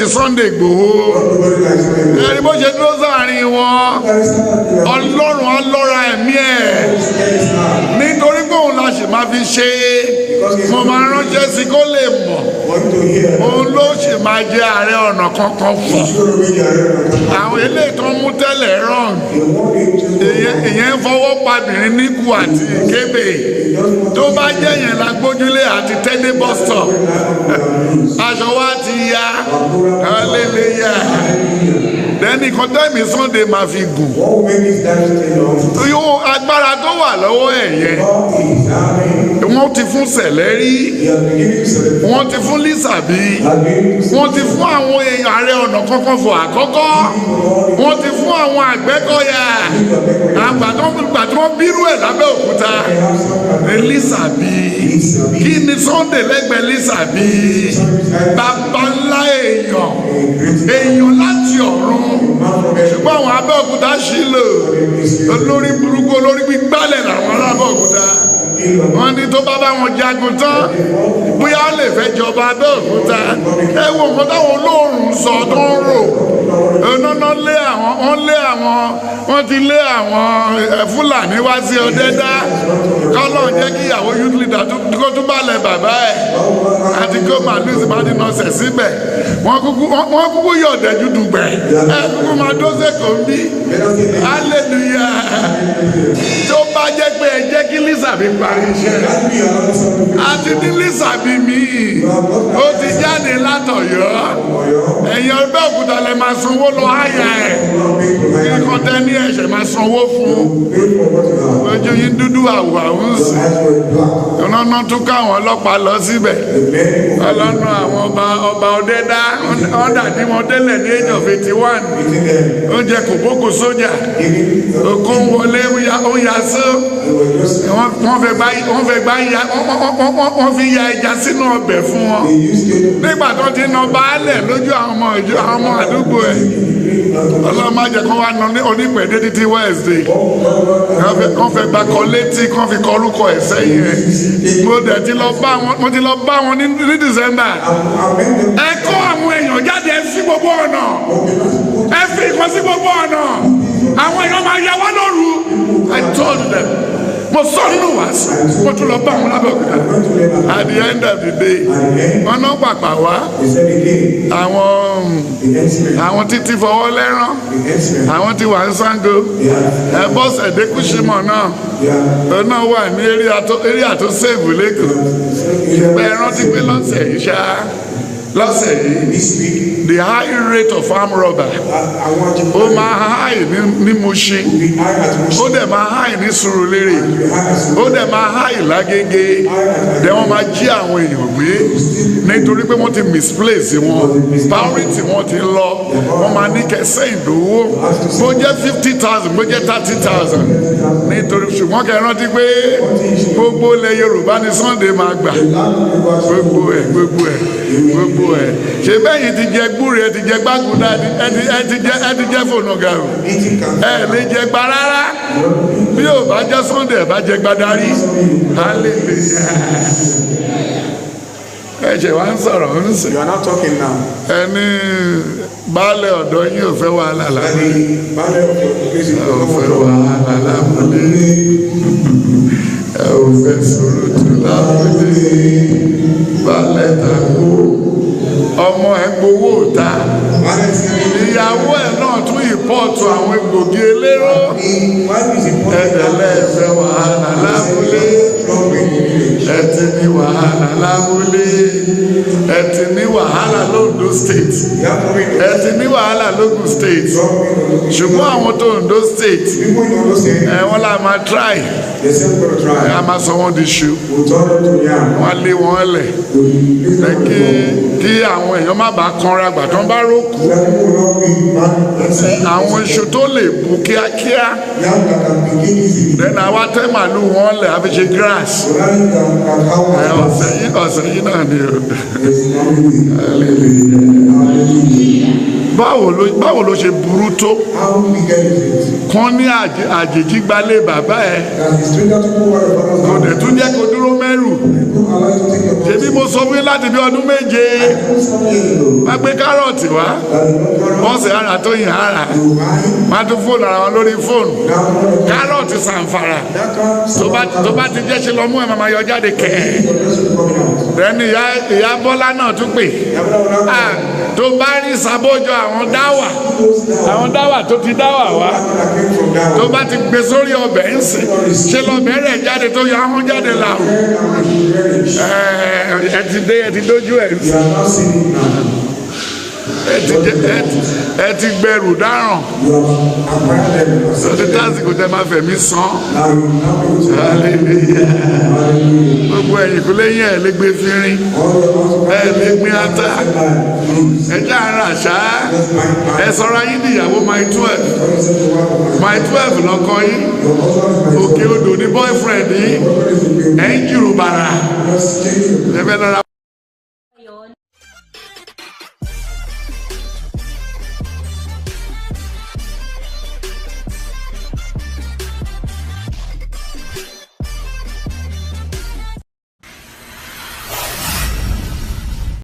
Ti Sunday Igboho. Nobody likes me. Ẹni bó ṣe dúró sáàrin wọn, Ọlọ́run á lọ́ra ẹ̀mí ẹ̀, nítorí pé òun la ṣì máa fi ṣe. Mo máa ránṣẹ́ sí kó lè mọ̀. Want to hear. Òun ló ṣì máa jẹ Ààrẹ Ọ̀nà Kakanfò. He's going to be the Ààrẹ Ọ̀nà Kakanfò. Àwọn eléyìí tó ń mú tẹ́lẹ̀ wrong. The one they choose. Ìyẹn ń fọwọ́ pabìnrin níkù àti kébè. Tó bá jẹ́ yẹn la gbójúlé àti tẹ́lẹ̀ bus stop, aṣọ wa ti ya. Hallelujah. Lẹ́ni kan tẹ́mi Sunday máa fi gùn. What will make his life stay long? Yóò agbára tó wà lọ́wọ́ ẹ̀ yẹn. God is having. Wọ́n ti fún Sẹ̀lẹ́rí. He has been given to celebrate. Wọ́n ti fún Lísàbí. Has been to Wọ́n ti fún àwọn èèyàn Ààrẹ Ọ̀nà Kakanfò àkọ́kọ́. Wọ́n ti fún àwọn Àgbẹ̀kọ̀yà. Àgbà tó gbà tí wọ́n bírú ẹ̀ lábẹ́ òkúta ní Lísàbí. Kí ni Sunday lẹ́gbẹ̀ẹ́ Lísàbí? Bàbá ńlá èèyàn, èèyàn láti ọ̀run. Ṣùgbọ́n àwọn Abẹ́òkúta ṣì lò olórí burúkú, olórí gbígbálẹ̀ làwọn ará Abẹ́òkúta. Wọ́n ní tó bá bá wọn jagun tán, bóyá ó lè fẹ́ jọba Abẹ́òkúta. Ẹ wo nǹkan táwọn olóòrùn sọ tó ń rò onáná lé àwọn. Wọ́n lé àwọn, wọ́n ti lé àwọn Fúlàní wá sí Ọdẹ́dá. Kọ́lọ́ jẹ́ kí ìyàwó youth leader kó tún bá lẹ bàbá ẹ̀ àti kó màálù sí bá ti nọsẹ̀ síbẹ̀. Wọ́n kúkú yọ̀dẹ̀ ju dùgbẹ̀ ẹ kúkú máa dóṣe kò ń bí. Hallelujah. Tó bá jẹ́ pé ẹ jẹ́ kí Lísàbí parí iṣẹ́ rẹ̀, àti ní Lísàbí míì ó ti jáde látọ̀yọ́. Ẹ̀yin Abẹ́òkúta lẹ máa sanwó lọ háyà ẹ̀. Kíkọ́ tẹ́ ní ẹ̀ṣẹ̀ máa sanwó fún. Ojú yín dúdú, àwọ̀ àwọn ń sìn ọ̀nà tún káwọn ọlọ́pàá lọ síbẹ̀. Ọlọ́nà àwọn ọba Ọdẹ́dá, wọ́n dàbí wọn délẹ̀ ní age of 81. Oúnjẹ kòbókò sójà okó ń wọlé, ó ya sí. Wọ́n fẹ́ gbá ya, wọ́n fi ya ẹja sínú ọbẹ̀ fún wọn nígbà tó ti nà baálẹ̀ lójú àwọn ọmọ ìjọ, àwọn ọmọ àdúgbò ẹ̀. Ọlọ́run má jẹ́ kó wá nà ní onípẹ̀dé títí Wednesday. Kán fẹ́ gba kọ létí, kán fi kọ orúkọ ẹ̀ sẹ́yìn ẹ̀. Mo dẹ̀ ti lọ bá wọn, mo ti lọ bá wọn ní December. Ẹ kó àwọn èèyàn jáde, ẹ sí gbogbo ọ̀nà, ẹ fi ìkan sí gbogbo ọ̀nà. Àwọn èèyàn máa yà wá lóru. I told them, mo sọ nínú wàásù, mo tún lọ bá wọn lábẹ́òkúta. At the end of the day, wọn náà pàpà wá. Àwọn títí fọwọ́ lẹ́rán, àwọn tí wà ń Ṣàngó ẹ. Bọ́sẹ̀dé Kúṣímọ̀ náà, òun náà wà ní area tó sèbù lẹ́kọ̀ọ́. Ṣùgbọ́n ẹ rántí pé lọ́sẹ̀ yìí ṣá, lọ́sẹ̀ yìí, the high rate of armed robber, ó máa high ní Mushin, ó dẹ̀ máa high ní Surulere, ó dẹ̀ máa high lágége. Dẹ̀ wọ́n máa jí àwọn èèyàn gbé nítorí pé wọ́n ti misplace wọn, priority wọn ti lọ. Wọ́n máa ní kẹsẹ́ ìdówó, bó jẹ́ 50,000, bó jẹ́ 30,000, nítorí. Ṣùgbọ́n kẹ́ ẹ rántí pé gbogbo ilẹ̀ Yorùbá ní Sunday máa gbà. Gbogbo ẹ̀, gbogbo ẹ̀, gbogbo ẹ̀. Ṣe bẹ́yìn ti jẹ gbúre, ẹ ti jẹ gbágudá, ẹ ti jẹ fònàgà o. Ẹ lè jẹ gba rárá. Bí ò bá jẹ́ Sunday, ẹ bá jẹ gbadarí. Hallelujah. Ẹ ṣe wá ń sọ̀rọ̀ ń sìn. You are not talking now. Ẹni baálé ọ̀dọ́ yín ò fẹ́ wàhálà lábúlé. The baálé of your place is Ẹ ò fẹ́ wàhálà lábúlé, ẹ ò fẹ́ sùúrùtù lábúlé. Baálé takú, ọmọ ẹ gbowó ta. Baálé said, Ìyàwó ẹ náà tún import àwọn egbògi elérò. The wife is important. Ẹ̀dẹ̀lẹ̀ fẹ́ wàhálà lábúlé. Trouble in the village. Ẹ ti ní wàhálà lábúlé, ẹ ti ní wàhálà lóńdó State. You have trouble in Ẹ ti ní wàhálà lógùn State. Trouble in the Ṣùgbọ́n àwọn tó Ondo State, People in Ondo State, ẹ wọ́n là máa try. They say we're going to try. Ẹ a máa sọ wọ́n di ṣu. We'll turn them to yam. Wọ́n lé wọn lẹ̀. We'll Ẹ kí àwọn èèyàn má bàa kanra gbà tó ń bá rókù. So that people will not be mad inside. Àwọn iṣu tó lè bu kíákíá. Yam that can begin easily. Then àwa tẹ́ màálù wọn lẹ̀, àfi ṣe grass. So that you can have Ẹ ọ̀sẹ̀ yìí náà ni o. It's not really. Báwo ló ṣe burú tó? How wicked is it? Kán ní àjèjì gbalé bàbá ẹ. That the stranger took over your father's Kò house. dẹ̀ tún jẹ́ kó dúró mẹ́rù. Don't allow you to take your Ṣebí mo sọ fún yín. láti bí ọdún 7. I told 7 years ago Wọ́n gbé carrot wá. That you know carrot, Bọ́ọ̀sì ara tó yìn ara. You buy Wọ́n á tún fóònù ara wọn lórí fóònù. Now Carrot sànfàrà. that comes Tó bá ti jẹ́ ṣe lọ mú ẹ̀ máa yọ jáde kẹ̀. Your dress will coming out. Rẹ́ni ìyá Bọ́lá náà tún pè. Ah, tó bá rí sàbójọ àwọn dáwà. Àwọn dáwà tó ti dáwà wá. Tó bá ti gbé sórí ọbẹ̀ ń sìn. Ṣe lọ́bẹ̀ rẹ̀ jáde tó yọ ahọ́n jáde làwọn. Ẹ ti dé, ẹ ti dójú ẹ̀ ń You sìn. are not seeing it now. Ẹ ti gbẹrù dáràn. You have acquired them. Sọdí tásìkò tẹ máa fẹ̀mí san. Now you now you to Hallelujah. Hallelujah. Gbogbo ẹ̀yìn kò léyìn ẹ̀ lè gbé fínrín. All the ones Ẹ lè gbin ata. Ẹ jẹ́ àrà ṣá. Just buy Ẹ sọra yín níyàwó Mile 12. Call yourself the wife of my Mile 12 lọkọ yín. Your husband is my Òkè Odò ní boyfriend yín. Your husband is the Ẹ ń jùrù bàrà. Just change your Ẹ fẹ́ lọ́ra